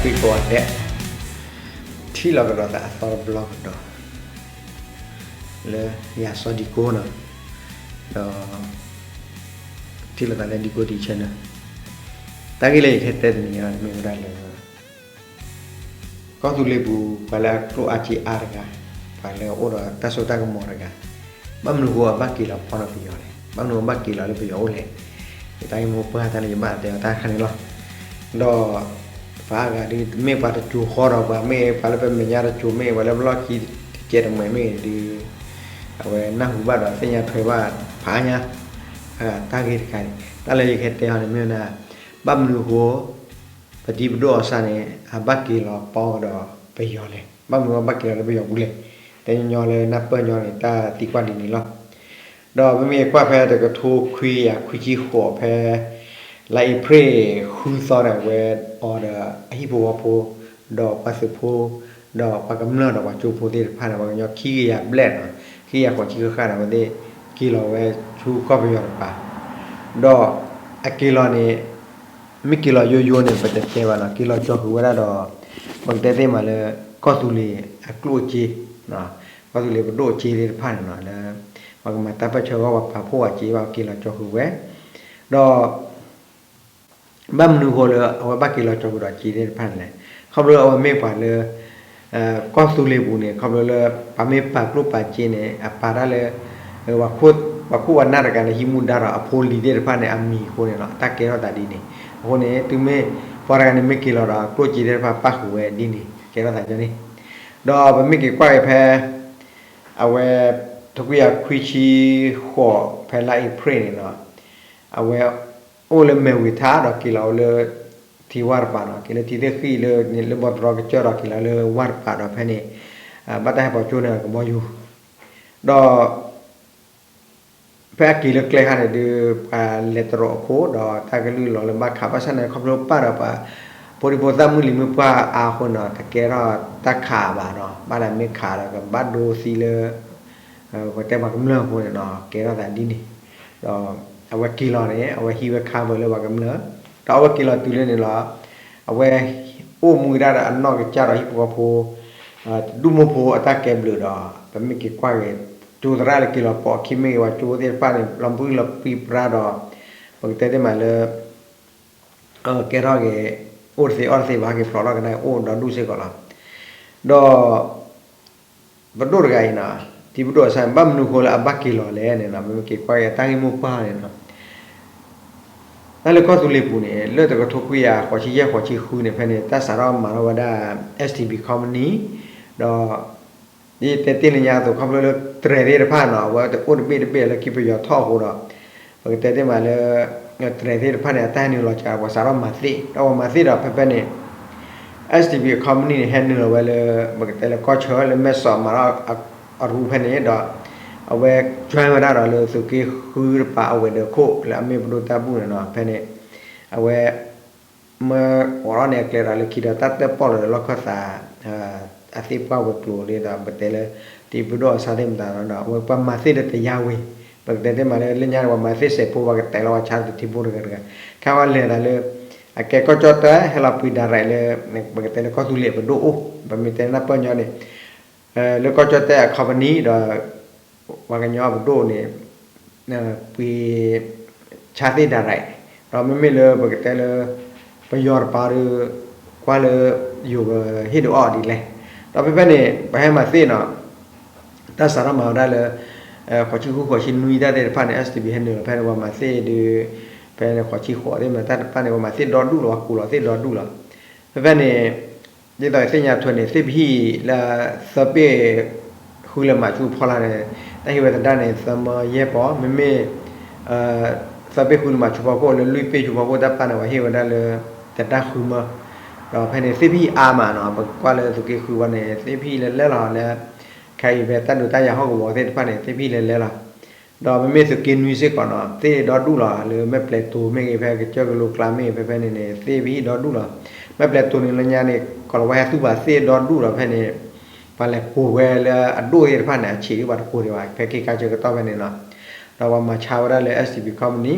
ဃိးဒဲး ထံၣ်လိာ်ကဒီးသးအသီတဘျီကဒီး လၢယၤစီၤဒံကိနီၤ, ဒီး ထံၣ်လိာ်သးလၢဒံကိ ဒံ channel, တၢ်ဂ့ၢ်လၢယကဟဲတဲတနံၤအံၤမ့ၢ်ဝဲဒၣ်လၢ ကီၢ်သူလ့ၤပူၤ ပှၤလၢအကျိၣ်အါစ့အါတဂၤ, ပှၤလၢအအိၣ်ဒီးတၢ်စိတၢ်ကမီၤတဂၤ, ဘၣ်မနုၤဃိအဘၣ်က့ၤလီၤဖီၣ်ဒီးပယီၤလဲၣ်, ဘၣ်မနုၤအဘၣ်က့ၤလီၤလၢပယီၤအိၣ်လဲၣ်, ယတၢ်ဂ့ၢ်မိၢ်ပှၢ်တၢ်န့ၣ် ယဘၣ်တဲအီၤတၢ်တခါန့ၣ်လီၤ. ဒီး ပှၤအါဂၤဒ်မ့ၢ်ပှၤတစိၤဃီဒီး ပှၤမ့ၢ်ပှၤလၢပမဲာ်ညါတစိၤမ့ၢ် ပှၤလၢပလီၢ်ခံတကဲးတမှဲၤမ့ၢ်ဒ် အဝဲနၢ်ဟူဘၣ်ဒီးသ့ၣ်ညါထွဲဘၣ်ဖးညါ တၢ်ဂ့ၢ်တခါန့ၣ် တၢ်လၢယကဟဲတဲအီၤန့ၣ်မ့ၢ်ဝဲဒၣ် ဘၣ်မနုၤဃိ ပဒံပဒိၣ်အီၤစၢ်န့ၣ် အဘၣ်က့ၤလီၤပီၢ်ကဒီးပယီၤလဲၣ်, ဘၣ်မနုၤအဘၣ်က့ၤလီၤလၢပယီၤပူၤလဲၣ်, တဲညီညီလၢနၢ်ပၢၢ်ညီန့ၣ် တၢ်သံကွၢ်ဒ်န့ၣ်လီၤ. ဒီးပမ့ၢ်ကွၢ်ဖဲတကထိခွံကယၤခွံဆံဃိးဖဲ လါအ့ဖြ့ၣ်ဃုသီန့ၣ် အဝဲအီၤဒီးအဟံၣ်ဖိဃီဖိ ဒီးပှၤသုးဖိ ဒီးပှၤကမျၢၢ်ဒီးပှၤကၠိဖိသ့ၣ်တဖၣ်န့ၣ် ပှၤကညီခံကယၤဘျဲၣ်နီၤ, ခံကယၤဃိးဆံဃၣ်ဃၣ်န့ၣ် အဝဲသ့ၣ်က့ၤလီၤဝဲဆူကီၢ်ပယီၤတပၤ, ဒီးအက့ၤလီၤန့ၣ် မ့ၢ်က့ၤလီၤယိယိန့ၣ် ပတတဲဘၣ်နီၤ, က့ၤလီၤကၠီၤဃုာ်ဝဲဒၣ်ဒီး ပကတဲသ့မးလၢ ကီၢ်သူလ့ၤအကျိၣ်အစ့, ကီၢ်သူလ့ၤပဒိၣ်အစ့သ့ၣ်တဖၣ်န့ၣ်နီၤ လၢ ပှၤကမၤတၢ်ပၢၢ်ဆၢအဂီၢ် ပှၤပာ်ဖှိၣ်အစ့ဘၣ် က့ၤလီၤကၠီၤဃုာ်ဝဲ, ဒီး ဘၣ်မနုၤဃိလၢအဝဲဘၣ်က့ၤလီၤကၠီၤဃုာ်ဒီးစ့သ့ၣ်တဖၣ်န့ၣ်လဲၣ်, ခီဖျိလၢအဝဲမ့ၢ်ပှၤလၢ ကီၢ်သူလ့ၤပူၤန့ၣ် ခီဖျိလၢ ပှၤမ့ၢ်ပာ်ကျိၣ်ပာ်စ့န့ၣ် အပာ်တၢ်လၢ ပှၤခိၣ်ပှၤနၢ်တဂၤန့ၣ် ဟံးမူဒါဒီးအဖိလံၤသ့ၣ်တဖၣ်န့ၣ် အမံၤအဃိန့ၣ်လီၤ, တၢ်ကဲထီၣ်သးဒ်န့ၣ်, အဃိန့ၣ် တုၤမ့ၢ်ပှၤတဂၤန့ၣ်မ့ၢ်က့ၤလီၤဒီး ကျိၣ်စ့သ့ၣ်တဖၣ်ပၣ်ဃုာ်ဝဲဒ်န့ၣ် ကဲထီၣ်သးန့ၣ်, ဒီးပမ့ၢ်က့ၤကွၢ်က့ၤဖဲ အဝဲ တခွံကယၤခွံဆံဃိး ဖဲလါအ့ဖြ့ၣ်န့ၣ်လီၤ, အဝဲ အိၣ်လၢမဲၢ်ဝ့ၤထါဒီးက့ၤလီၤအိၣ်လၢ ထံဝၢ်တပၤနီၤ, က့ၤလၢထံသ့ၣ်ဃံၣ်လၢ လၢဘီတရီကစၢၢ်ဒီးက့ၤလီၤလၢဝၢ်တပၤဒီးဖဲန့ၣ် ဘၣ်တၢ်ဟဲပိာ်ကၠိန့ၣ်ကဘီယူၤ, ဒီး ဖဲအက့ၤလၢကျဲခါန့ၣ်ဒုး ပှၤလဲၤတရိးအခိၣ်ဒီးတၢ်ကလုၢ်လီၤလၢဘၣ်ခး ဘၣ်ဆၣ်န့ၣ် ခီဖျိပၢ်ဒီးပှၤ ဖိဒံဖိသၣ်မုၢ်လံၤမုၢ်ပှၢ်အါအဃိန့ၣ် တကဲထီၣ်တၢ်ခးဘၣ်နီၤ, ဘၣ်လၢမ့ၢ်ခးဒီးကဘၣ်ဒိသံလၢ ပတဲပှၤကမျၢၢ်အဃိန့ၣ်နီၤ ကဲထီၣ်သးဒ်န့ၣ်, ဒီးအဝဲက့ၤလီၤန့ၣ် အဝဲဟံးဝဲ cover လၢပှၤကမျၢၢ်, ဒီးအဝဲက့ၤလီၤတုၤလၢန့ၣ်လီၤ, အဝဲအိၣ်မူဝဲဒၣ်ဒီးအနီၢ်ကစၢ်ဒီးဟံၣ်ဖိဃီဖိ ဒူၣ်မိၢ်ဖိအတၢ်ကဲဘျုးဒီး ပမ့ၢ်က့ၤကွၢ်က့ၤ ကၠိသရၣ်လၢက့ၤလီၤပိာ်အခံမ့ၢ်ဂ့ၤ ပှၤကၠိသ့ၣ်တဖၣ်န့ၣ် လီၤဘှံးလီၤပှံၤပြါဒီး ပကတဲသ့မးလၢ ကဲထီၣ်က့ၤ အိၣ်တသ့အီၣ်တသ့ဘၣ် ဟဲက့ၤဖျိးထီၣ်ကဒါက့ၤအိၣ်ဒီဒူၣ်စ့ၢ်ကီးလီၤ. ဒီး ပဒိၣ်တဂၤအံၤနီၤ, ထံပဒိၣ်အစၢ်န့ၣ် ဘၣ်မနုၤဃိလၢအဘၣ်က့ၤလီၤလဲၣ်န့ၣ်နီၤ, ပမ့ၢ်က့ၤကွၢ်က့ၤအတၢ်ဂ့ၢ်မိၢ်ပှၢ်န့ၣ်နီၤ တၢ်လၢကီၢ်သူလ့ၤပူၤန့ၣ် လၢတကထိခွံကယၤဃိးဆံယဲၢ်ဃိးဆံဃုန့ၣ် ဖဲန့ၣ် တၢ်စးထီၣ်မၤထီၣ်ဝဲဒၣ် STB company ဒီး ဒ်တဲတ့ၢ်လၢညါအသိး ခီဖျိလၢတြဲၤသ့ၣ်တဖၣ်နီၤ အဝဲတအိၣ်တဘ့ၣ်တဘ့ၣ်လၢခံပယီၤထီၣ်အဃိဒီး ပကတဲသ့မးလၢ တြဲၤသ့ၣ်တဖၣ်န့ၣ် အတၢ်ဟဲနုာ်လီၤစှၤ ပှၤစးထီၣ်မၤသ့ၣ် ဒီးပှၤမၤသ့ၣ်ဒီးဖဲဖဲန့ၣ် STB company န့ၣ် ဟဲနုာ်လီၤဝဲလၢ ပကတဲလၢကီၢ်ဆၢလၢမဲၢ်စီးမၤထီၣ် အရူဖဲန့ၣ်ဒီး အဝဲ join ဝဲဒၣ်ဒီးလၢသုးက့ဃုတပၤအဝဲၤဒၢးခိၣ်လၢအမ့ၢ်ပဒိၣ်တၢ်ဘူၣ်န့ၣ်နီၤ ဖဲန့ၣ် အဝဲ မၢအိးထီၣ်န့ၢ်အကျဲဒီးလၢခံဒီးတၢ်တၢၣ်ပီၣ်လီၤလၢလီၢ်ခၢၣ်သး အသ့ၣ်ပှၢ်ဝဲၤကျိၤလံဒီး ပတဲလၢ ထံပဒိၣ်အစၢ်သ့ၣ်မတၤဒီး အဝဲပှၤမၤသ့ၣ်ဒီးတယါဝ့ၤ ပကတဲသ့မးလၢ လၢညါန့ၣ် ပှၤမၤသ့ၣ်စဲးဖိ ပှၤကတဲလီၤဝဲဆါတထံဖိတဂၤတဂၤ ခါဝဲလဲၤသးလၢ အကဲကီၢ်ကၠီၣ်တဲၣ် ဟဲလီၤပှ့ၤ direct လၢ ပကတဲလၢကီၢ်သူလ့ၤပဒိၣ်အိၣ် ပမ့ၢ်တဲနၢ်ပၢၢ်ညီန့ၣ် လၢကီၢ်ကၠီၣ်တဲၣ်အ company ဒီး ပှၤကညီပဒိၣ်န့ၣ် ပှ့ၤဆါသ့ၣ် direct ဒီးမ့မ့ၢ်လၢပကတဲလၢ ပယီၤတပၤဒီး ကွၢ်လၢယိၤကဟ့ၣ်ဒုးအီၣ်ဒ်လဲၣ် ဒီးဖဲဖဲန့ၣ် ပှၤဟဲမၤသ့ၣ်နီၤ တၢ်စးထီၣ်မၤဝဲဒၣ်လၢ ဃိးဆံဃု ဃိးဆံနွံတၢ်သ့ၣ်တဖၣ်န့ၣ် STB ဟဲနုာ်လီၤဖဲန့ၣ် ပှၤမၤသ့ၣ်ဒုး ဖဲန့ၣ်ဃိးဆံဃိးသ့ၣ်မတၤတၢ်တဖၣ်န့ၣ် ပှၤမၤသ့ၣ်ဒီဒူၣ်လီၤ ပှၤကူးလီၤသ့ၣ်ဒီဒူၣ်လီၤ ဖဲဖဲန့ၣ် ဒ်သိးသ့ၣ်ညါထွဲန့ၣ် သ့ၣ်ပဟံၣ်လၢ သၢပ့ၢ်ဃုလၢမၤဆူဖီလာ်န့ၣ် တၢ်ဟ့ၣ်ဝဲသဒၣ်န့ၣ် သၢမၢယဲၢ်ပီၢ် မ့မ့ၢ် သၢပ့ၢ်ဃုလၢမၤဆူဖီခိၣ်လၢလွံၢ်ပ့ၢ်ဆူဖီခိၣ်တၢ်တဖၣ်န့ၣ် ပှၤဟ့ၣ်ဝဲဒၣ်လၢ သဒၣ်ဃုမၢ ဒီးဖဲန့ၣ် သ့ၣ်ပဟံၣ်အါမးနီၤ ပကွၢ်လၢသုးက့ဃုဝဲန့ၣ် သ့ၣ်ပဟံၣ်လဲၤလဲၤလီၤလၢ ခဲအံၤဖဲတၢ်ဒုးတၢ်ယၤဟီၣ်ကဝီၤသ့ၣ်တဖၣ်န့ၣ် သ့ၣ်ပဟံၣ်လဲၤလဲၤလီၤ ဒီးမ့မ့ၢ်သုးက့နွံစ့ၢ်ကီးနီၤ သ့ၣ်ဒီဒူၣ်လီၤ လၢမဲၢ်ပျဲၤတိၤမ့ၢ်ဂ့ၤ ဖဲကစၢၢ်ကလိကျါမ့ၢ်ဂ့ၤ ဖဲဖဲန့ၣ်န့ၣ် သ့ၣ်ပဟံၣ်ဒီဒူၣ်လီၤ မဲၢ်ပျဲၤတိၤန့ၣ်လၢညါန့ၣ် ကီၤလၤဝါဟဲသူၣ်ဘၣ်သ့ၣ်ဒီဒူၣ်လီၤ ဖဲန့ၣ် ပှၤလဲၤကိးဝဲလၢအဒိၣ်သ့ၣ်တဖၣ်န့ၣ် အဆံးဒ်ပှၤတကိးဒံးဘၣ် ဖဲက့ၤကါစၢၤကတီၢ်ဖဲန့ၣ်နီၤ ဒီးပှၤမၤဆါဝဲဒၣ်လၢ STB company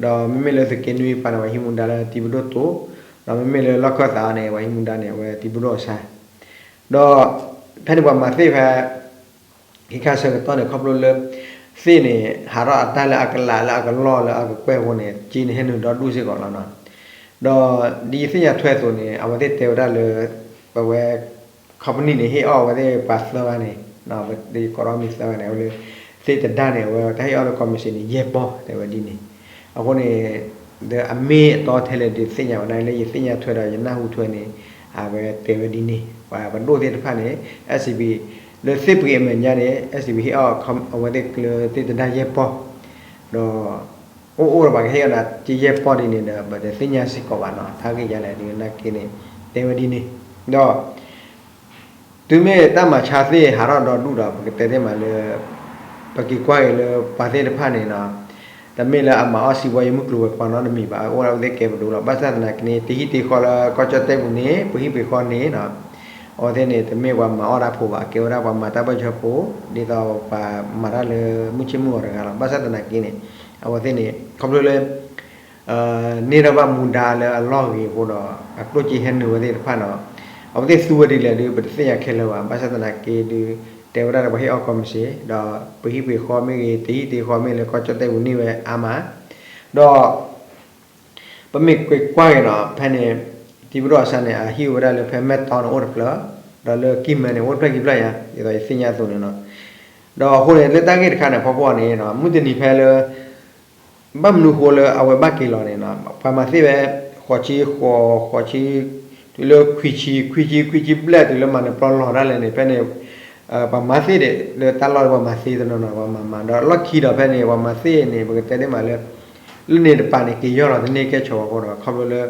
ဒီးမ့မ့ၢ်လၢသုးက့နွံပၤန့ၣ် ပှၤဟံးမူဒါလၢထံပဒိၣ်တိၤ ဒီးမ့မ့ၢ်လၢလီၢ်ခၢၣ်သးန့ၣ် ပှၤဟံးမူဒါန့ၣ် အဝဲတံၤပဒိၣ်အဆၣ်, ဒီးဖဲန့ၣ်ပှၤမၤသ့ၣ်ဖဲ ခံခါဆၢကတီၢ်န့ၣ် ခီဖျိလၢ သ့ၣ်န့ၣ် ဟးထီၣ်အတၢ်လၢအကလးလၢအကလီၢ်လၢအကကွဲၢ်အဃိန့ၣ် က့န့ၣ်ဟဲနုာ်ဒီဒူၣ်စ့ၢ်ကီးလီၤနီၤ. ဒီးဒ်ယသ့ၣ်ညါထွဲအသိးန့ၣ် အဝဲသ့ၣ်တဲဝဲဒၣ်လၢ ပဝဲ company န့ၣ် ဟ့ၣ်အီၣ်အဝဲသ့ၣ်ပှၤသၢဂၤန့ၣ် ပကိးထီၣ်မ့ၢ်သၢဂၤန့ၣ် အဝဲလၢ သ့ၣ်တဒါန့ၣ် အဝဲတၢ်ဟ့ၣ်အီၣ်လၢ commission န့ၣ် ယဲၢ်ပီၢ် တဲဝဲဒ်န့ၣ်. အဃိန့ၣ် ဒီးအမ့ၢ်အတီထဲလဲၣ်ဒုးသ့ၣ်ညါဝဲဒၣ်လၢယသ့ၣ်ညါထွဲဒီးယနၢ်ဟူထွဲန့ၣ် အဝဲတဲဝဲဒ်န့ၣ် ပှၤပဒိၣ်သ့ၣ်တဖၣ်န့ၣ် SCB လၢသ့ၣ်ပှ့ၤအမဲာ်ညါန့ၣ် SCB ဟ့ၣ်အီၣ်အဝဲသ့ၣ်ကျၢၤသ့ၣ်တဒါယဲၢ်ပီၢ် ဒီး အိၣ်အိၣ်ဒီးပှၤကဟ့ၣ်အီၣ်နၤက့ယဲၢ်ပီၢ်ဒ်န့ၣ်ဒီး ပတသ့ၣ်ညါစ့ၢ်ကီးဘၣ်နီၤ တၢ်ဂ့ၢ်ယါလဲၣ်ဒုးနာ်က့န့ၣ် တဲဝဲဒ်န့ၣ် ဒီး တုၤမ့ၢ်တၢ်မၤဆါသ့ၣ်ဟးထီၣ်ဒီဒူၣ်ဒီး ပကတဲသ့ၣ်မးလၢ ပက့ၤကွၢ်က့ၤလၢပှၤသ့ၣ်တဖၣ်န့ၣ်နီၤ တမ့ၢ်လၢအမၤအီၣ်စံးဘီယမုၢ်ကျိၤဝဲၤကွာ်နီတမံၤဘၣ် အိၣ်ဒၣ်ဝဲသ့ၣ်ကဲပဒိၣ်လီၤ ဘၣ်ဆၣ်သနာ်က့န့ၣ် တဟံၣ်တဃီလၢကီၢ်ကၠီၣ်တဲၣ်ပူၤန့ၣ် ပဟံၣ်ပှ့ၤဃီန့ၣ်နီၤ အဝဲသ့ၣ်န့ၣ် တမ့ၢ်ပှၤမၤအီၣ်တၢ်ဖိဘၣ် ကဲဝဲဒၣ်ပှၤမၤတၢ်ပၢၢ်ဆၢဖိ ဒ်သိးပှၤမၤတၢ်လၢမုၢ်ဆ့ၣ်မုၢ်ဂီၤတဂၤလီၤ ဘၣ်ဆၣ်သနာ်က့န့ၣ် အဝဲသ့ၣ်န့ၣ် ခီဖျိလၢ န့ၢ်ထီၣ်ဘၣ်မူဒါလၢအလီၢ်ဂ့ၤအဃိဒီး အကျိၣ်စ့ဟဲနုာ်ဝဲသ့ၣ်တဖၣ်နီၤ အဝဲသ့ၣ်သူဝဲဒ်လဲၣ်ဒုး ပတသ့ၣ်ညါခဲလၢာ်ဘၣ် ဘၣ်ဆၣ်သနာ်က့ဒုး တဲဝဲဒၣ်လၢပှၤဟ့ၣ်အီၣ် commission ဒီးပဟံၣ်ပှ့ၤဃီမ့ၢ်ဂ့ၤ တဟံၣ်တဃီမ့ၢ်လၢကီၢ်ကၠီၣ်တဲၣ်ပူၤန့ၢ်ဝဲအါမး ဒီး ပမ့ၢ်ကွၢ်က့ၤနီၤ ဖဲန့ၣ် တံၤပဒိၣ်အဆၣ်န့ၣ် အဟံၣ်ဝဲဒၣ်လၢဖဲမဲၢ်တီန့ၣ်အိၣ်တဖျၢၣ် ဒီးလၢကံၢ်မဲန့ၣ် အိၣ်တဖျၢၣ်ခံဖျၢၣ်ညါ ဒ်သိးယသ့ၣ်ညါအသိးန့ၣ်နီၤ ဒီးအဃိန့ၣ် လၢတၢ်ဂ့ၢ်တခါန့ၣ် ဖီခိၣ်န့ၣ် မုၢ်တနံၤဖဲလၢ ဘၣ်မနုၤဃိလၢအဝဲဘၣ်က့ၤလီၤန့ၣ်နီၤ ပှၤမၤသ့ၣ်ဝဲ ဃိးဆံဃိး ဃိးဆံ တုၤလၢခွံဆံ ခွံဆံ ခွံဆံဘျဲၣ်တုၤလၢမၤနၢၤပျီလီၤဒၣ်လဲာ်န့ၣ် ဖဲန့ၣ် ပှၤမၤသ့ၣ်ဒံးလၢတၢ်လီၢ်လၢပှၤမၤသ့တနီၤနီၤ ပှၤမၤမၤ ဒီးလီၢ်ခံဒီးဖဲန့ၣ် ပှၤမၤသ့ၣ်န့ၣ် ပကတဲဒ်မးလၢ လၢန့ၣ်တပၤန့ၣ် က့ၤယီၢ်လီၤတန့ၢ်ကဲၣ်ဆိးအဃိဒီး ခီဖျိလၢ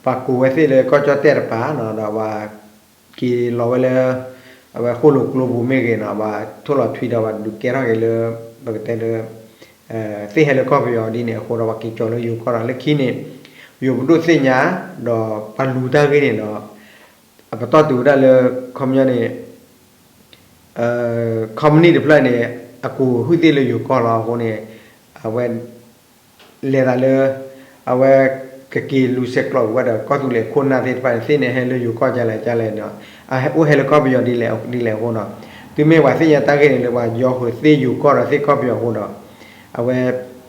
ပှၤကိးဝဲသ့ၣ်လၢကီၢ်ကၠီၣ်တဲၣ်တပၤနီၤ ဒီးပှၤ က့ၤလီၤဝဲလၢ အဝဲဃိၣ်လိာ်ကျိပူၤမ့ၢ်ဂ့ၤနီၤ ပှၤထိၣ်လီၤထွံဒီးပှၤဒုးကဲထီၣ်က့ၤလၢ ပကတဲလၢ သ့ၣ်ဟဲလၢကီၢ်ပယီၤဒ်န့ၣ်အဃိဒီး ပှၤက့ၤကၠီၤလၢယိၤကီၢ်ဒီး လၢခံန့ၣ် ယိၤပဒိၣ်သ့ၣ်ညါ ဒီးပှၤလူၤတၢ်ဂ့ၢ်န့ၣ်ဒီး အပတီၢ်တုၤဝဲဒၣ်လၢ ခီပညီန့ၣ် company တဖျၢၣ်န့ၣ် အကိးဟုၣ်သ့ၣ်လၢယိၤကီၢ်လီၤအဃိန့ၣ် အဝဲ လဲၤသးလၢ အဝဲ ကက့ၤလူၤဆဲးကျိးဝဲဒီးကီၢ်သူလ့ၤခိၣ်နၢ်သ့ၣ်တဖၣ်န့ၣ် သ့ၣ်န့ၣ်ဟဲလၢယိၤကီၢ်ကလဲၣ်ကလဲၣ်န့ၣ် အိၣ်ဟဲလၢကီၢ်ပယီၤဒ်လဲၣ်ဒ်လဲၣ်အဃိဒီး တုၤမ့ၢ်ပှၤသ့ၣ်ညါတၢ်ဂ့ၢ်န့ၣ်လၢပှၤယီဃုာ်သ့ၣ်ယိၤကီၢ်ဒီးသ့ၣ်ကီၢ်ပယီၤအဃိဒီး အဝဲ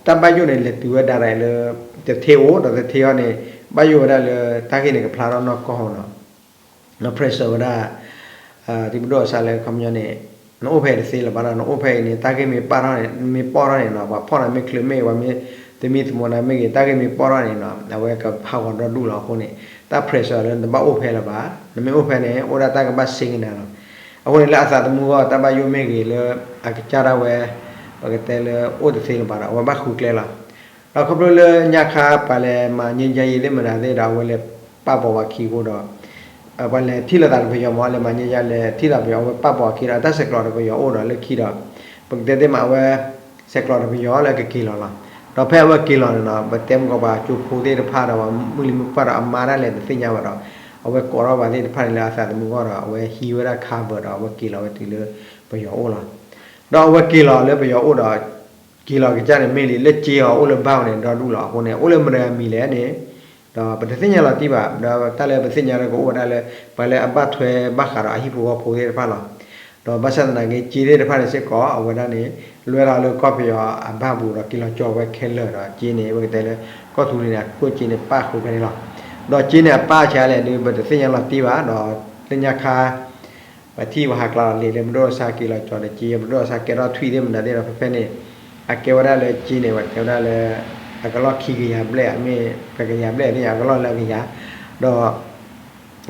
တၢ်ဘၣ်ယိၣ်န့ၣ် လဲၤတုၤဝဲဒၣ်လဲာ်လၢ တထ့အိၣ်ဒီးတထ့အီၤန့ၣ် ဘၣ်ယိၣ်ဝဲဒၣ်လၢတၢ်ဂ့ၢ်န့ၣ်ကဖျါထီၣ်နီၢ်ကီၢ်နီၤ ဒီး pressure ဝဲဒၣ် တံၤပဒိၣ်အဆၣ်လၢခီပညီန့ၣ် နအိၣ်ဖဲတသ့လၢၤဘၣ်ဒီး နအိၣ်ဖဲအံၤန့ၣ် တၢ်ဂ့ၢ်မ့ၢ်ပာ်ထီၣ်န့ၣ် မ့ၢ်ပီၢ်ထီၣ်န့ၣ်နီၤ ပှၤဖီၣ်နၤမ့ၢ်ချုးမ့ၢ်ဂ့ၤ ပှၤမ့ၢ်သမံသမိးနၤမ့ၢ်ဂ့ၤ တၢ်ဂ့ၢ်မ့ၢ်ပီၢ်ထီၣ်န့ၣ်နီၤ အဝဲကဖးဂီၤဒီဒူၣ်လီၤအဃိန့ၣ် တၢ် pressure လၢနတဘၣ်အိၣ်ဖဲလၢၤဘၣ် နမ့ၢ်အိၣ်ဖဲန့ၣ် အိၣ်ဒၣ်တၢ်ကဘၣ်စ့ကနၤလီၤ အဃိန့ၣ်လၢအသးသမူအဂီၢ် တၢ်ဘၣ်ယိၣ်မ့ၢ်ဂ့ၤလၢ အကစၢ်ဒၣ်ဝဲ ပကတဲလၢအိၣ်တသ့လၢၤဘၣ်ဒီး အဝဲဘၣ်ဃုကျဲလီၤ ဒီးခီဖျိလၢညါခါပှၤလဲၤမၤငြိမ်းချမ်းရေးသ့ၣ်မတၤသ့ၣ်ဒီး အဝဲလဲၤပာ်ပီၤဝဲခံအဃိဒီး ပှၤလဲၤထံၣ်လိာ်သးတပယီၤမ့ၢ် လဲၤမၤငြိမ်းချမ်းရေးလဲၤထံၣ်လိာ်ပယီၤ အဝဲပာ်ပီၤအခံဒီး တၢ်ဆဲးကျိးတပယီၤအိၣ်ဒီးလၢခံဒီး ပကတဲသ့ၣ်မးအဝဲ ဆဲးကျိးတပယီၤလၢကက့ၤလီၤလီၤ. ဒီးဖဲအဝဲက့ၤလီၤန့ၣ်နီၤ ပတဲမ့ၢ်ကီးပှၤကၠိဖိသ့ၣ်တဖၣ်ဒီး မုၢ်လံၤမုၢ်ပှၢ်ဒီးအမါဒၣ်လဲာ်တသ့ၣ်ညါဘၣ်ဒီး အဝဲကိးထီၣ်ပှၤသ့ၣ်တဖၣ်န့ၣ်လၢအသးသမူအဂီၢ်ဒီး အဝဲဟံးဝဲဒၣ် cover ဒီး အဝဲက့ၤလီၤဝဲတုၤလၢပယီၤအိၣ်လီၤ. ဒီးအဝဲက့ၤလီၤလၢပယီၤအိၣ်ဒီး က့ၤလီၤကစၢ်န့ၣ်မ့ၢ်လံ လၢက့အီၤအိၣ်လၢဘၣ်အီၤန့ၣ် ဒီဒူၣ်လီၤအဃိန့ၣ် အိၣ်လၢမတၤဂၤမံၤလဲၣ်န့ၣ် ဒီးပတသ့ၣ်ညါလီၤတံၢ်ဘၣ် ဒီးတၢ်လၢပသ့ၣ်ညါဒီးကအိၣ်ဝဲဒၣ်လၢ ပှၤလၢအဘၣ်ထွဲဘၣ်ဃးဒီးအဟံၣ်ဖိဃီဖိသ့ၣ်တဖၣ်လီၤ. ဒီးဘၣ်ဆၣ်သနာ်က့ က့သ့ၣ်တဖၣ်န့ၣ်စ့ၢ်ကီး အဝဲဒၣ်န့ၣ် လွဲၢ်ထီၣ်လၢကီၢ်ပယီၤအဘၣ်ပူၤဒီးက့ၤလီၤကၠီဝဲခဲလၢာ်ဒီး က့န့ၣ် ပကတဲလၢ ကီၢ်သူလ့ၤန့ၣ် အခိၣ်က့န့ၣ်ပၣ်ဃုာ်ဖဲန့ၣ်လီၤ. ဒီးက့န့ၣ်အပၣ်ဆံးလဲၣ်ဒုး ပတသ့ၣ်ညါလီၤတံၢ်ဘၣ် ဒီးလၢညါခါ ပထံၣ်ပှၤဟးကျါလီၤလံာ်လၢပဒိၣ်အဆၣ်က့ၤလီၤကၠီဒီးက့ ပဒိၣ်အဆၣ်ကဲထီၣ်ထွံၣ်သ့ၣ်မတၤသ့ၣ်ဒီး ဖဲဖဲန့ၣ် အကဲဝဲဒၣ်လၢက့န့ၣ် ပှၤတဲဝဲဒၣ်လၢ အကလီၢ်ခံကယၤဘျဲၣ် မ့ၢ်ပကယၤဘျဲၣ်သ့ၣ်ညါ အကလီၢ်လၢအကယၤ ဒီး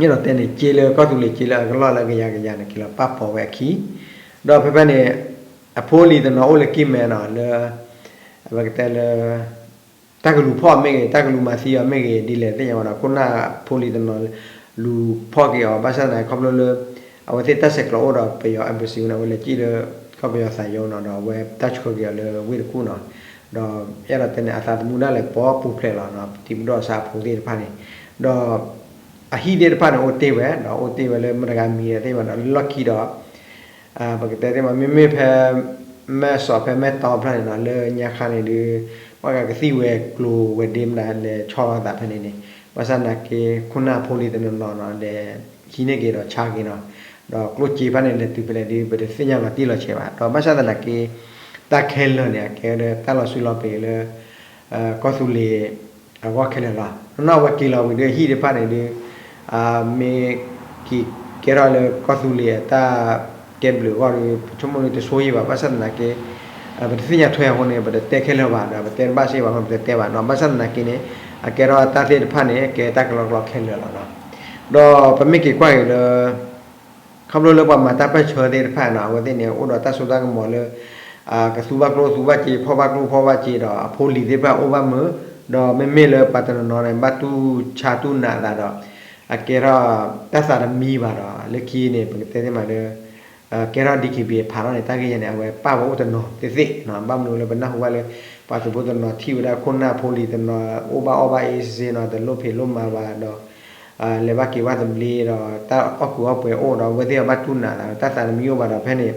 ယအဲၣ်ဒိးတဲန့ၣ် က့လၢကီၢ်သူလ့ၤက့လၢအကလီၢ်လၢအကယၤကယၤန့ၣ် က့ၤလီၤပၣ်ဖီဝဲအခံ ဒီးဖဲဖဲန့ၣ် အဖိလံၤတနီၤအိၣ်လၢကံၢ်မဲနီၤ လၢ ပကတဲလၢ တၢ်ကလူၤဖီၣ်အီၤမ့ၢ်ဂ့ၤ တၢ်ကလူၤမၤသံအီၤမ့ၢ်ဂ့ၤ ဒ်လဲၣ်သ့ၣ်ညါဝဲဒီး ခိၣ်နၢ်ဖိလံၤတနီၤ လူၤဖီၣ်က့ၤအီၤ ဘၣ်ဆၣ်သနာ်က့ ခီဖျိလၢ အဝဲသ့ၣ်တၢ်ဆဲးကျိးအိၣ်ဒီးပယီၤ embassy န့ၣ် အဝဲလဲၤကံၣ်လၢ ကီၢ်ပယီၤသးယိနီၤ ဒီးအဝဲတၢ်ဆှၢက့ၤအီၤလၢဝ့ၢ်တကူၣ်နီၤ ဒီးအဲၣ်ဒိးတဲန့ၣ် အသးသမူဒၣ်လဲာ်ပီပူၤဖျဲးလီၤနီၤ တံၤပဒိၣ်အဆၣ်အဖိသ့ၣ်တဖၣ်န့ၣ် ဒီး အဟံၣ်သ့ၣ်တဖၣ်န့ၣ် အိၣ်တ့ၢ်ဝဲ ဒီးအိၣ်တ့ၢ်ဝဲလၢမတဂၤမံၤသ့ၣ်ညါဒီး လၢလီၢ်ခံဒီး ပကတဲသ့ၣ်မး မ့မ့ၢ်ဖဲ မဲၢ်စီၤဖဲမဲၢ်တီဖျၢၣ်န့ၣ်နီၤ လၢညါခါန့ၣ်ဒုး ပှၤကကသံၣ်ဝဲၤကျိၤဝဲၤဒ့မတၤလဲၤဆီလီၤသးဖဲန့ၣ်န့ၣ် ဘၣ်ဆၣ်သနာ်က့ ခိၣ်နၢ်ဖိလံၤတနီၤနီၤနီၤ လဲၤဟံးန့ၢ်က့ၤဒီးဆါက့ၤနီၤ, ဒီးကျိၣ်စ့ဖၣ်န့ၣ် လဲၤတုၤဖဲလဲၣ်ဒီး ပတသ့ၣ်ညါလီၤတံၢ်လီၤဆဲးဘၣ်. ဒီးဘၣ်ဆၣ်သနာ်က့ တၢ်ခဲလၢာ်န့ၣ် အကဲဝဲဒၣ်တၢ်လီၤဆူလီၤပံာ်လၢ ကီၢ်သူလ့ၤအဂီၢ်ခဲလၢာ်လီၤ. နီၢ်နီၢ်အဝဲက့ၤလီၤဝံၤဒီးဟံၣ်တဖၣ်န့ၣ်ဒီး မ့ၢ်က့ၤကဲထီၣ်လၢကီၢ်သူလ့ၤအတၢ်ကဲဘျုးအဂီၢ်ဒီး ပဆိကမိၣ်ဒီးတဆိယံာ်ဘၣ်. ဘၣ်ဆၣ်သနာ်က့ ပတသ့ၣ်ညါထွဲအဃိန့ၣ် ပတတဲခဲလၢာ်ဘၣ်ဒီး ပတဲတဘၣ်စ့ၢ်ဘၣ်အဃိန့ၣ် ပတတဲဘၣ်နီၤ. ဘၣ်ဆၣ်သနာ်က့န့ၣ် အကဲထီၣ်တၢ်သ့ၣ်တဖၣ်န့ၣ် ကဲတၢ်ကလီကလီခဲလၢာ်လီၤနီၤ. ဒီးပမ့ၢ်က့ၤကွၢ်က့ၤလၢ ခီဖျိလၢပှၤမၤတၢ်ပၢၢ်ဆၢသ့ၣ်တဖၣ်နီၤ အဝဲသ့ၣ်န့ၣ် အိၣ်ဒီးတၢ်စိတၢ်ကမီၤလၢ ကသူဘၣ်ကျိသူဘၣ်စ့ ဖီၣ်ဘၣ်ကျိဖီၣ်ဘၣ်စ့ဒီး အဖိလံၤသ့ၣ်တဖၣ်အိၣ်ဘၣ်မုာ်, ဒီးမ့မ့ၢ်လၢပှၤတနီၤနီၤန့ၣ် ဘၣ်တူၢ်ဆါတူၢ်နာ်အသးဒီး အကဲထီၣ်တၢ်သးတမံဘၣ်ဒီး လၢခံန့ၣ် ပကတဲသ့မးလၢ ကဲထီၣ် ဒီကံဘံ ဖးထီၣ်န့ၣ် တၢ်ဂ့ၢ်ယဲန့ၣ် အဝဲပၢ်ဝဲအိၣ်တနီၤသ့ၣ်သ့ၣ်နီၤ. ဘၣ်မနုၤလၢပနၢ်ဟူဘၣ်လၢ ပှၤသုးဖိတနီၤထံၣ်ဝဲဒၣ်ခိၣ်နၢ်ဖိလံၤတနီၤ အိၣ်ဘၣ်အီၣ်ဘၣ်အ့စ့နီၤ တလိၣ်ဖံးလိၣ်မၤဘၣ်ဒီး လဲၤဘၣ်က့ၤဘၣ်သဘျ့ဒီး တၢ်အီၣ်ကူအီၣ်ပှဲၤအိၣ်ဒီး အဝဲသ့ၣ်အဘၣ်တူၢ်နာ်သး တၢ်သးတမံအိၣ်ဘၣ်ဒီး ဖဲန့ၣ်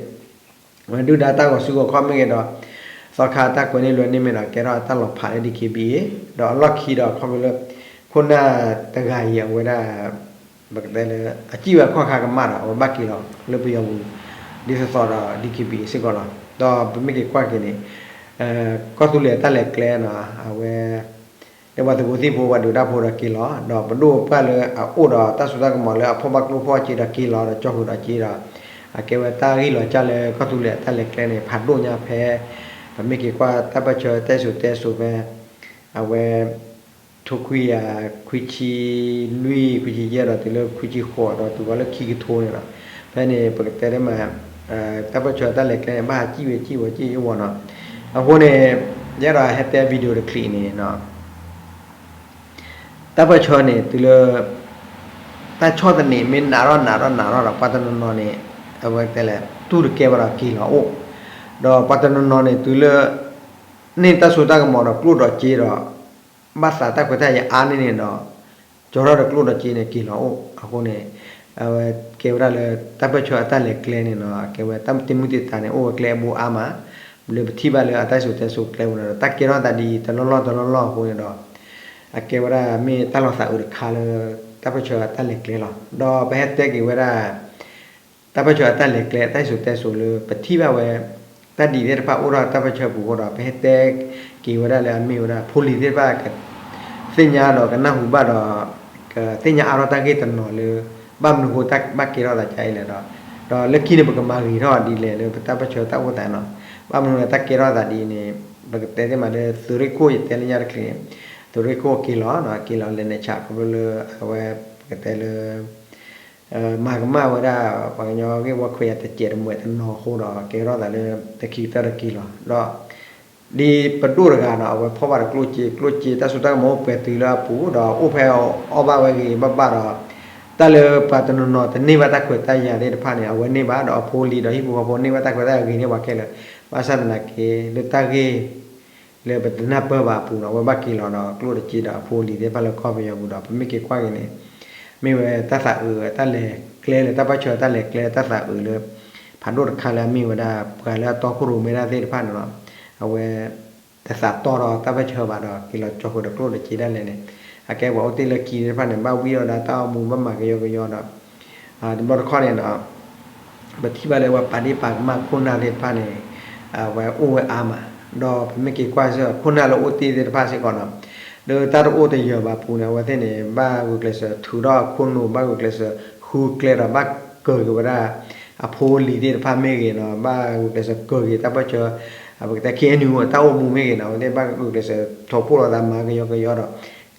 ဝဲဒုၣ်ဒါတၢ်ဂီၤစုဂီၤခီၣ်မ့ၢ်ဂ့ၤဒီး သီခါတၢ်ကွဲးန့ၢ်လွဲန့ၢ်မ့ၢ်ဒီး ကဲထီၣ်တၢ်လီၤဖးလၢ ဒီကံဘံ ဒီးအလီၢ်ခံဒီး ခီဖျိလၢ ခိၣ်နၢ်တဂၤအံၤ အဝဲဒၣ် ပကတဲလၢ အစံၣ်ဝဲအခီၣ်ခါကမၣ်ဒီး အဝဲဘၣ်က့ၤလီၤလၢပယီၤပူၤ ဒ်သိးသိးဒီး ဒီကံဘံ စ့ၢ်ကီးလီၤ. ဒီးပမ့ၢ်က့ၤကွၢ်က့ၤန့ၣ် ကီၢ်သူလ့ၤအတၢ်လဲၤကျဲနီၤ အဝဲ လၢပှၤသုးဖိသံၣ်ဖိ ပှၤဒုးတၢ်ဖိဒီးက့ၤလီၤ ဒီးပဒိၣ်ပှၢ်လၢအအိၣ်ဒီးတၢ်စိတၢ်ကမီၤလၢအဖီၣ်ဘၣ်ကျိဖီၣ်စ့ဒီးက့ၤလီၤဒီးကၠီဃုာ်ဒီးက့ၤဒီး အကဲဝဲတၢ်ဂ့ၢ်လီၤစၢ်လၢကီၢ်သူလ့ၤအတၢ်လဲၤကျဲန့ၣ် ဖးဒိၣ်ညါဖဲ ပမ့ၢ်က့ၤကွၢ်တၢ်ပၢၢ်ဆၢတဲစိၤတဲစိၤဖဲ အဝဲ ထိခွံယၤ ခွံဆံလွံၢ် ခွံဆံယဲၢ်ဒီးတုၤလၢခွံဆံဃိးဒီးတုၤဃီၤလၢခံကထိန့ၣ်လီၤ. ဖဲန့ၣ် ပကတဲတမး တၢ်ပၢၢ်ဆၢတၢ်လဲၤကျဲန့ၣ် ဘၣ်ဟးစံၣ်ဝဲစံၣ်ဝဲစံၣ်ဝဲနီၤ. အဃိန့ၣ် ယအဲၣ်ဒိးဟဲတဲ video တချံးန့ၣ် တၢ်ပၢၢ်ဆၢန့ၣ် တုၤလၢ တၢ်ဆီၣ်သနံးမ့ၢ်နးထီၣ်နးထီၣ်နးထီၣ်ဒီး ပှၤတနီၤနီၤန့ၣ် အဝဲတဲလဲၣ် တူၢ်တကဲဘၣ်ဒီးက့ၤလီၤအိၣ်, ဒီးပှၤတနီၤနီၤန့ၣ် တုၤလၢ န့ၢ်တၢ်စိတၢ်ကမီၤဒီးကျိၣ်ဒီးစ့ဒီး ဘၣ်သးတၢ်ခွဲးတၢ်ယာ်အါန့ၢ်န့ၣ်ဒီး ကၠီထီၣ်ဒီးကျိၣ်ဒီးစ့န့ၣ် က့ၤလီၤအိၣ်. အဃိန့ၣ် အဝဲကဲဝဲဒၣ်လၢ တၢ်ပၢၢ်ဆၢအတၢ်လဲၤကျဲန့ၣ်နီၤ အကဲဝဲတၢ်တမုာ်တံာ်တာ်န့ၣ် အိၣ်ဝဲကျဲအဘိအါမး, လၢပထံၣ်ဘၣ်လၢအတၢ်စိၤတဲစိၤကျဲပူၤန့ၣ်ဒီး တၢ်ကဲထီၣ်သးဒ်အံၤ တလီၢ်လီၢ်တလီၢ်လီၢ်အဃိန့ၣ်ဒီး အကဲဝဲဒၣ်မ့ၢ်တၢ်လီၤသးအုးတခါလၢ တၢ်ပၢၢ်ဆၢအတၢ်လဲၤကျဲလီၤ. ဒီးပဟဲတဲက့ၤဝဲဒၣ် တၢ်ပၢၢ်ဆၢအတၢ်လဲၤကျဲ တၢ်စိၤတဲစိၤလၢ ပထံၣ်ဘၣ်ဝဲ တၢ်ဒ်သ့ၣ်တဖၣ်အိၣ်ထီၣ်တၢ်ပၢၢ်ဆၢပူၤအဃိဒီး ပဟဲတဲက့ၤဝဲဒၣ်လၢအမ့ၢ်ဝဲဒၣ် ဖိလံၤသ့ၣ်တဖၣ် သ့ၣ်ညါဒီးကနၢ်ဟူဘၣ်ဒီး ကသ့ၣ်ညါအါထီၣ်တၢ်ဂ့ၢ်တနီၤလၢ ဘၣ်မနုၤဃိတၢ်ဘၣ်ကဲထီၣ်သးဒ်အံၤလဲၣ်ဒီး ဒီးလၢခံန့ၣ် ပကမၤဂ့ၤထီၣ်ဒ်လဲၣ်လၢပတၢ်ပၢၢ်ဆၢတၢ်အိၣ်သးနီၤ. ဘၣ်မနုၤလၢတၢ်ကဲထီၣ်သးဒ်အံၤန့ၣ် ပကတဲသ့မးလၢ သုးရ့ၣ်ခိၣ် ယတဲလၢညါတချံးန့ၣ် သုးရ့ၣ်ခိၣ်က့ၤလီၤနီၤ က့ၤလီၤလဲၤနုာ်ဆး ခီဖျိလၢအဝဲ ပကတဲလၢ မၤကမၣ်ဝဲဒၣ် ပှၤကညီဂ့ၢ်ဝီခွဲးယာ်တစဲးတမှဲးတနီၤအဃိဒီး ကဲထီၣ်သးလၢတခံကတၢၢ်တက့ၤလီၤ. ဒီး ဒ်ပဒိၣ်တဂၤဒီး အဝဲဖီၣ်ဘၣ်ဒီးကျိၣ်စ့ ကျိၣ်စ့တၢ်စိတၢ်ကမီၤအိၣ်ပှဲၤတုၤလၢအပူၤ ဒီးအိၣ်ဖဲအီၣ်ဘၣ်ဝဲဂ့ၤဘၣ်ဘၣ်ဒီး တၢ်လၢပှၤတနီၤနီၤတန့ၢ်ဘၣ်တၢ်ခွဲးတၢ်ယာ်သ့ၣ်တဖၣ်န့ၣ် အဝဲန့ၢ်ဘၣ် ဒီးအဖိအလံၤဒီးဟံၣ်ဖိဃီဖိန့ၢ်ဘၣ်တၢ်ခွဲးတၢ်ယာ်ဂ့ၤန့ၢ်ပှၤခဲလၢာ် ဘၣ်ဆၣ်သနာ်က့ လၢတၢ်ဂ့ၢ် လၢပတနၢ်ပၢၢ်ဘၣ်အပူၤဒီး အဝဲဘၣ်က့ၤလီၤဒီး ကျိၣ်တစ့ဒီးအဖိအလံၤသ့ၣ်တဖၣ်လၢကီၢ်ပယီၤပူၤဒီး ပမ့ၢ်က့ၤကွၢ်က့ၤန့ၣ် မ့ၢ်ဝဲတၢ်သးအုးတၢ်လဲၤကျဲလၢ တၢ်ပၢၢ်ဆၢတၢ်လဲၤကျဲတၢ်သးအုးလၢ ဖးဒိၣ်တခါလၢအမ့ၢ်ဝဲဒၣ် ပှၤလၢအတီခိၣ်ရိၣ်မဲတၢ်သ့ၣ်တဖၣ်န့ၣ်လီၤ. အဝဲ တသးတီဒီးတၢ်ပၢၢ်ဆၢဘၣ်ဒီး က့ၤလီၤကၠီဃုာ်ဒီးကျိၣ်ဒီးစ့ဒၣ်လဲာ်န့ၣ် အကဲပှၤအိၣ်တ့ၢ်လၢခံသ့ၣ်တဖၣ်န့ၣ် ဘၣ်ဝံၣ်အီၣ်ဒၣ်တၢ်အိၣ်မူ ဘၣ်မၤကယီကယီဒီး တဘျီတခီၣ်န့ၣ်ဒီး ပထံၣ်ဘၣ်လၢပှၤပာ်ဒ့ၣ်ပာ်ကမၣ်ခိၣ်နၢ်သ့ၣ်တဖၣ်န့ၣ် အဝဲအိၣ်ဝဲအါမး ဒီးပမ့ၢ်က့ၤကွၢ်စ့ၢ် ခိၣ်နၢ်လၢအိၣ်တ့ၢ်သ့ၣ်တဖၣ်စ့ၢ်ကီးနီၤ လၢတၢ်တအိၣ်တယၢၤဘၣ်အပူၤန့ၣ် အဝဲသ့ၣ်န့ၣ် ဘၣ်ဂုာ်ကျဲးစၢးထုးထီၣ်အခိၣ်နူာ် ဘၣ်ဂုာ်ကျဲးစၢးဃုကျဲဒီး ဘၣ်ကၢၤက့ၤဝဲဒၣ် အဖိအလံၤသ့ၣ်တဖၣ်မ့ၢ်ဂ့ၤနီၤ ဘၣ်ဂုာ်ကျဲးစၢးကၢၤက့ၤတၢ်ပၢၢ်ဆၢ ပကတဲ ခ့ၣ်အဲၣ်ယူၣ် တၢ်အိၣ်မူမ့ၢ်ဂ့ၤနီၤ အဝဲသ့ၣ်ဘၣ်ဂုာ်ကျဲးစၢးထီၣ်ဖှိၣ်လိာ်သးမၤကယီကယီဒီး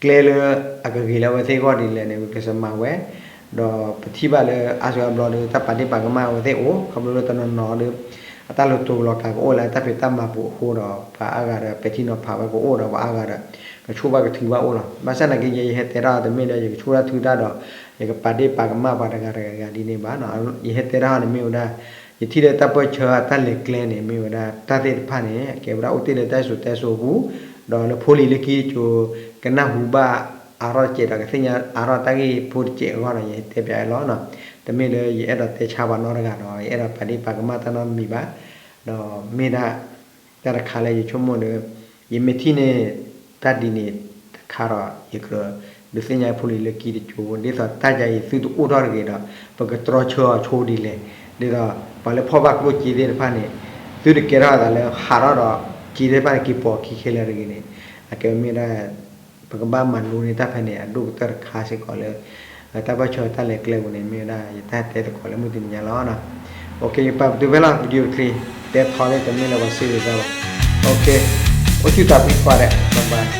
ကျဲလၢအကဂ့ၤလၢအဝဲသ့ၣ်အဂီၢ်ဒ်လဲၣ်န့ၣ် ဂုာ်ကျဲးစၢးမၤဝဲ ဒီးပထံၣ်ဘၣ်လၢအါစုအါဘျီဒီး တၢ်ပာ်ဒ့ၣ်ပာ်ကမၣ်အဝဲသ့ၣ်အိၣ် ခီဖျိလၢတနီၤနီၤဒီး အတၢ်လီၤတူာ်လီၤကာ်ကအိၣ်လၢတၢ်ဖံးတၢ်မၤပူၤအဃိဒီး ပှၤအါဂၤဒီးပဲာ်ထံနီၤဖးဝဲကအိၣ်ဒီး ပှၤအါဂၤဒီး ကဆိၣ်ဘၣ်ကထုးဘၣ်အိၣ်လီၤ. ဘၣ်ဆၣ်သနာ်က့ ယဲယဟဲတဲထီၣ်တမ့ၢ်ဒီး ယကဆိၣ်တၢ်ထုတၢ်ဒီး ယကပာ်ဒ့ၣ်ပာ်ကမၣ်ပှၤတဂၤတဂၤဒ်န့ၣ်ဘၣ်. ယဟဲတဲတၢ်ဟီန့ၣ်မ့ၢ်ဝဲဒၣ် ယထံၣ်လၢတၢ်ပၢၢ်ဆၢအတၢ်လဲၤကျဲန့ၣ် မ့ၢ်ဝဲဒၣ်တၢ်သ့ၣ်တဖၣ်န့ၣ် အကဲဝဲဒၣ်အိၣ်တ့ၢ်လၢတၢ်စိၤတဲစိၤအပူၤ ဒီးလၢဖိလံၤလၢခံကၠိ ကနၢ်ဟူဘၣ်အါထီၣ်တစဲးဒီး ကသ့ၣ်ညါအါထီၣ်တၢ်ဂ့ၢ်ဖိတစဲးအဂီၢ်ဒီး ယဟဲတဲပၠးအီၤလီၤ. တမ့ၢ်လၢယအဲၣ်ဒိးတဲဆါပှၤနီတဂၤဒီး ယအဲၣ်ဒိးပာ်ဒ့ၣ်ပာ်ကမၣ်တၢ်နီတမံၤဘၣ်. ဒီးမ့ၢ်ဒၣ် တၢ်တခါလၢယဆိကမိၣ်ဒီး ယမ့ၢ်ထံၣ်န့ၢ်တၢ်ဒ်န့ၣ်တခါဒီး ယက ဒုးသ့ၣ်ညါဖိလံၤလၢက့ၤတကၠိ, ဒ်သိးတၢ်ယၤအံၤသုတအိၣ်ထီၣ်တဂ့ၤဒီး ပကတြီဆၢအီၤဆိဒ်လဲၣ်, ဒ်သိးပှၤလၢဖီၣ်ဘၣ်ကျိၣ်စ့သ့ၣ်တဖၣ်န့ၣ် သုတကဲထီၣ်အသးလၢဟးထီၣ်ဒီး စ့သ့ၣ်တဖၣ်န့ၣ် က့ၤပီၤခံခဲလၢာ်တဂ့ၤန့ၣ်, အကဲမ့ၢ်ဝဲဒၣ် ပကဘၣ်မၤလိန့ၢ်တၢ်ဖဲန့ၣ် အဒိၣ်ကတၢၢ်တခါစ့ၢ်ကီးလၢ တၢ်ဘၣ်ဆၢတၢ်လဲၤကျဲပူၤန့ၣ် မ့ၢ်ဝဲဒၣ်ယတၢ်တဲသကိးလၢမုၢ်တနံၤညါလီၤ. ယပာ်ပတုာ်ဖဲလီၤ video တချံ, တဲထီလၢတမ့ၢ်လၢပှၤစံးဂ့ၤတၢ်ဘၣ်. အိၣ်ဆူၣ်သးဖှံကိးဂၤဒဲး, bye bye.